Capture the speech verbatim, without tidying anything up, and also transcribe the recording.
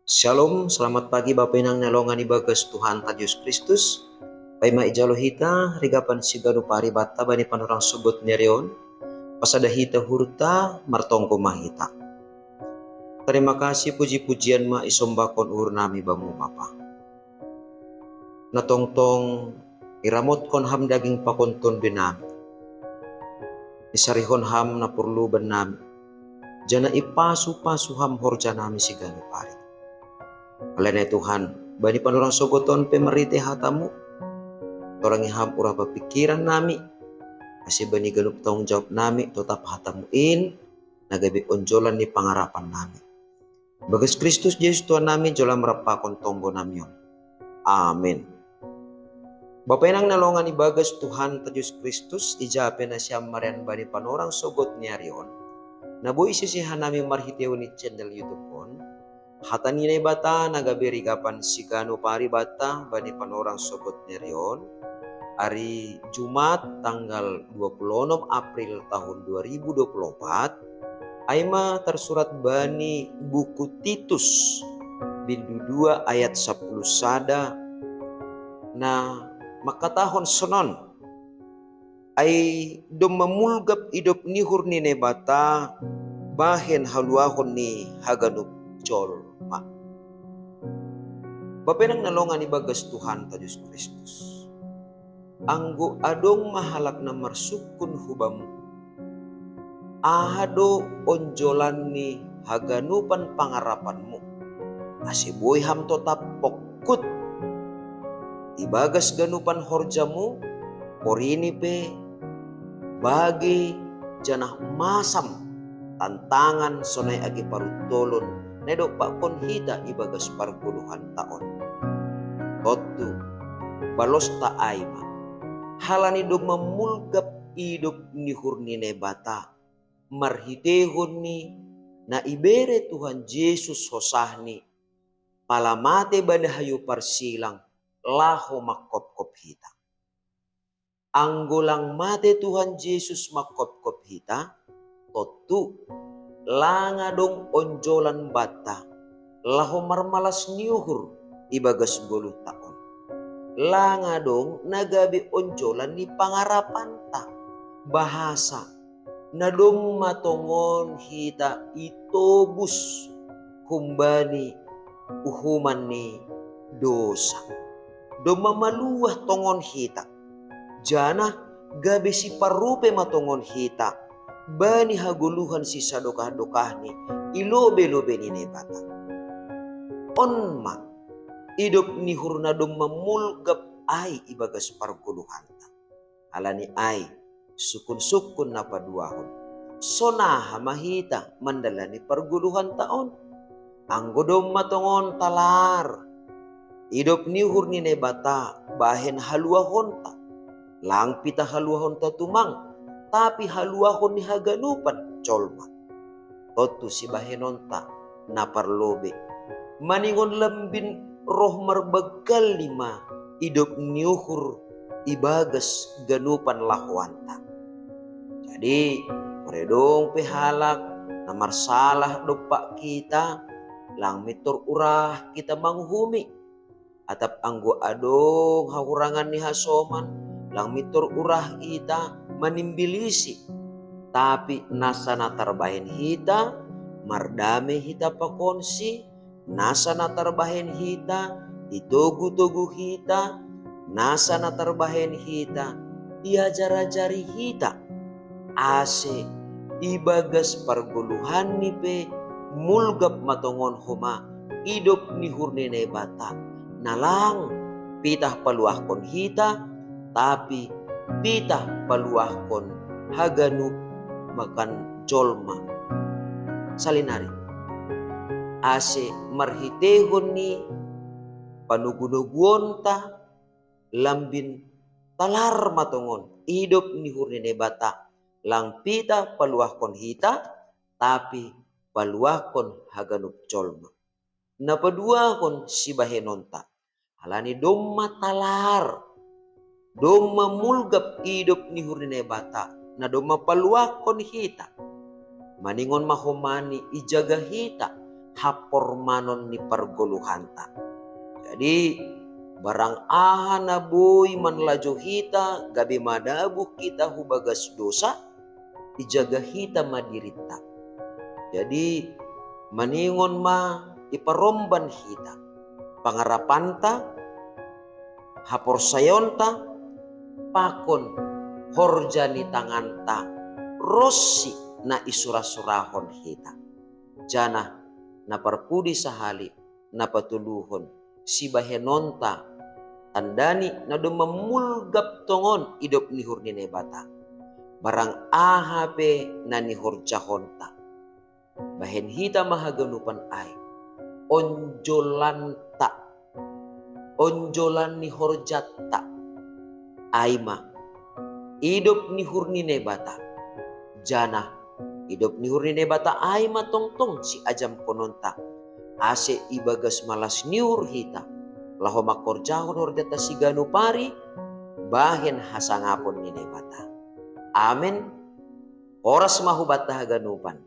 Shalom, selamat pagi Bapa Inang na longan ibagas Tuhan ta Jesus Kristus. Paima ijalo hita rigapan siganu paribata bani panorang sogot nerion. Pasada hita hurta martongko mahita. Terima kasih puji-pujian ma isombakon ur nami bamu Bapa. Na tongtong iramotkon ham daging pakonton benami. Isarihon ham na porlu bannami. Jana ipasu-pasu ham horja nami siganu pari. Alai Tuhan, bani panorang sogoton pe marite hatamu. Torangi ham urapa pikiran nami. Ase bani ganup tanggung jawab nami totap hatamu in, na gabe onjolan ni pangarapan nami. Bagas Kristus Jesus Tuhan nami jolam rapakon tonggo nami on. Amin. Bapa Inang na longan ibagas Tuhan ta Jesus Kristus, ija pe na siam marian bani panorang sogot ni ari on. Na boi sisi hanami marhiteu ni channel YouTube on. Hata ni Naibata na gabe rigapan siganu paribata bani panorang sogot nerion. Ari Jumat tanggal dua puluh enam April tahun dua ribu dua puluh empat, aima tersurat bani buku Titus bindu dua ayat sepuluh sada. Na makatahon sonon. Ai dom mamulgap idop ni uhur ni Naibata bahen haluahon ni haganup jolma. Bapa Inang na longan ibagas Tuhan ta Jesus Kristus. Anggo adong ma halak na marsungkun hubamu. Aha do onjolan ni haganupan pangarapanmu. Ase boi ham totap pongkut. Ibagas ganupan horjamu, porini pe, bage janah masam tantangan sonai age paruntolon na idompakkon hita ibagas pargoluhanta on. Tontu, balosta ai ma. Halani domma mulgap idop ni uhur ni Naibata, marhiteihon ni na ibere Tuhan Jesus hosahni, pala mate bani hayu parsilang, laho mangkopkop hita. Anggo lang mate Tuhan Jesus mangkopkop hita, tontu, lang adong onjolan banta, laho marmalas ni uhur ibagas goluhta on. Lang adong na gabe onjolan ni pangarapanta, bahasa, na domma tongon hita itobus humbani uhuman ni dosa. Domma maluah tongon hita, janah gabe siparrupei ma tongon hita bani hagoluhan sisadokah-dokahni i lobei-lobei ni Naibata. On ma, idop ni uhur na domma mulgap ai ibagas pargoluhanta. Halani ai, sungkun-sungkun na paduahon. Sonaha ma hita mandalani pargoluhanta on? Anggo domma tongon talar idop ni uhur ni Naibata bahen haluahonta. Lang pitah haluahonta tumang, tapi haluahon ni haganupan jolma. Tontu sibahenonta na parlobei. Maningon lambin roh marbanggal lima idop ni uhur ibagas ganupan lahoanta. Jadi, molo adong pe halak na marsalah dompak hita, lang mintor urah hita manguhumi. Atap anggo adong hahurangan ni hasoman, lang mintor urah hita manimbilisi. Tapi nasa na tarbahen hita, mardame hita pakonsi, nasa na tarbahen hita, itogu-togu hita, nasa na tarbahen hita, iajar-ajari hita. Ase ibagas pargoluhanni pe mulgap ma tongon homa idop ni uhur ni Naibata, na lang pitah paluahkon hita, tapi pitah paluahkon haganup makan jolma. Salinari, ase marhiteihon ni panogu-noguonta lambin talar ma tongon idop ni uhur ni Naibata, lang pitah paluahkon hita, tapi paluahkon haganup jolma. Na paduahon sibahenonta, halani domma talar, domma mulgap idop ni uhur ni Naibata, na domma paluahkon hita. Maningon ma homa ni ijaga hita, hapormanon ni pargoluhanta. Jadi, barang aha na boi manlajo hita gabe madabuh hita hu bagas dosa, ijaga hita ma dirinta. Jadi, maningon ma iparomban hita pangarapanta, haporsayaonta, pakon horja ni tanganta ronsi na isura-surahon hita. Janah na parpudi sahali na patoluhon sibahenonta, tandani na domma mulgap tongon idop ni uhur ni Naibata. Barang aha pe na nihorjahonta, bahen hita ma haganupan ai. Onjolanta, onjolan ni horjanta ai ma idop ni uhur ni Naibata. Janah idop ni uhur ni Naibata ai ma tongtong siajamkononta, ase ibagas malas ni uhur hita laho mangkorjahon horjanta siganup ari bahen hasangapon ni Naibata. Amen. Horas ma hubanta haganupan.